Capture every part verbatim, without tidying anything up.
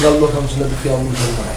Ngal ɗo kam so neɗɗo fiyaama ɗum tan mbaɗa.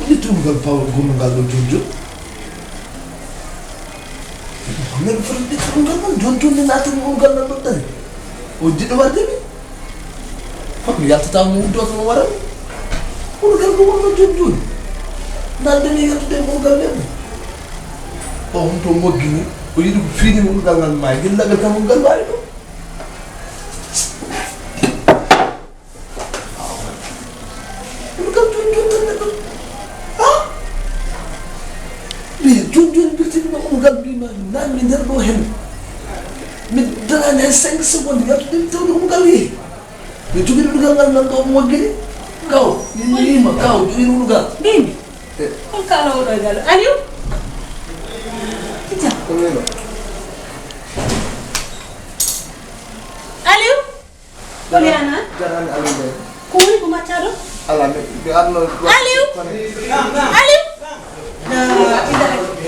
Nde tunngal pawol gonngal ɗo joni joni. Neɗɗo foti nde tunngal man joni joni, ne naata ɗum ngal nan ɗo dari. O jiɗɗo warde mi. Kono mi yaltata mo wuddo ko wara mi. Kono gal ko wonno joni joni. Nande mi yaltude mo gal ɓe. O on to moggini. O yiɗi ko fiini mo gal ngal maayi. Gila gal kam ngal maayi ɗo. Ɗum kam joni joni tan neɗɗo. Ha? Mi joni joni mbirtini ma ɗum ngal mbima nan mi nder ɗo hen. Mi darani hay cinq secondes yaltude mi tawde ɗum ngal yehi. Mi jogii ɗum ngal ngal nan ɗo mo waggiri. Kaw, mi yima kaw jogii ɗum ngal. Mbimi. Eh. Hol kaala oɗo e ngal? Aliou? Tita. Ko welo. Aliou? Ko Liana? Jarani Aliou Mbaye. Ko woni ko mbaɗtaa ɗo? Ala, mi, mi arno. Aliou? Aliou?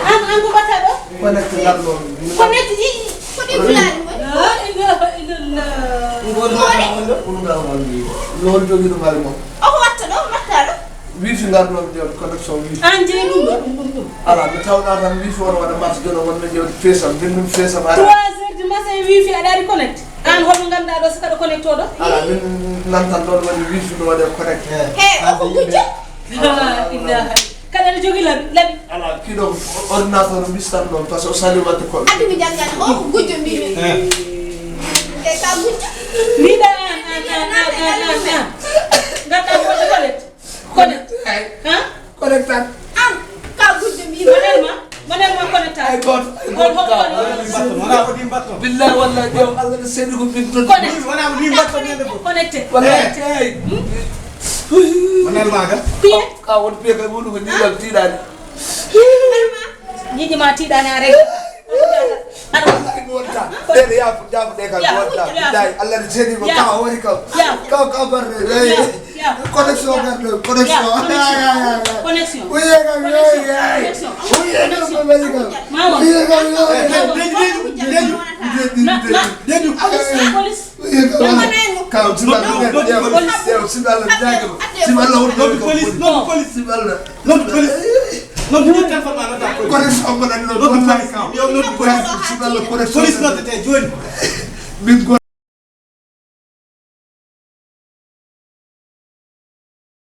An, an ko mbaɗtaa ɗo? Connecte ngal ɗo. Connecte i. Ko ɗi fulaani mo? La ilaha illallah. Ngol ngal on ɗo. Ɗum ngal on ɗo. Lool jogi ɗum ari mo. O ko watta ɗo, mbaɗtaa ɗo? Wifi ngal ɗo, mi ƴeewa connexion wifi. An jeyi ɗum ɗo, ɗum, ɗum, ɗum. Ala, mi tawna tan wifi on waɗa marche jono wonno ƴeewde fesam, min ɗum fesam ara. Trois heures du matin wifi aɗa ari connecte. An holmo ngannduɗaa ɗo si kaɗa connecte oɗo? Ala, min nan tan ɗon waɗi wifi no waɗe connecte. He, o ko gujjo? La ilaha. Kaɗa no jogii laɓi, laɓi. Ala, kiɗo ordinateur mbistan ɗon, parce que o sali waɗde ko. Addu mi janngan, o ko gujjo mbimi. Eh. E ka gujjo? Mbiɗa an, an, an. Ngannduɗaa ko waɗde connecte? Connecte. Ay. Ha? Connecte tan. An, ka gujjo mbimi. Manel ma, manel ma connecte. Ay, gooto, ay, gooto. Hol, hol, hol. Wona ko ɗi mbatton. Billahi wallahi, ƴeew Allah no seedi ko min ton. Connecte. Wona ko ɗi mbatton nande ko. Connecte. Wallahi, ay. Hmm? Manel ma ga. Piye? Ka won piye kay wonu ko ni dal tiiɗaani. Manel ma. Ñiiƴi ma tiiɗaani a rek. Wallahi mi wonta. Ɗeɗe yaafo, yaafo ɗe kam mi wonta. Billahi, Allah no seedi ko ka woni kam. Ka, ka barre. Connexion garɗo, connexion. Connexion. Uye kam, uye. Uye kam, uye kam. Uye kam, uye. Deju, deju, deju, deju. Police. Uye kam. Ka, si Allah, si Allah, si Allah, si Allah, police, non police. Si Allah. Non police. Non, non, téléphone ma, non, police. Connexion, non, non, police. Yo, non, police. Si Allah, connexion. Police, non, te, jooni. Min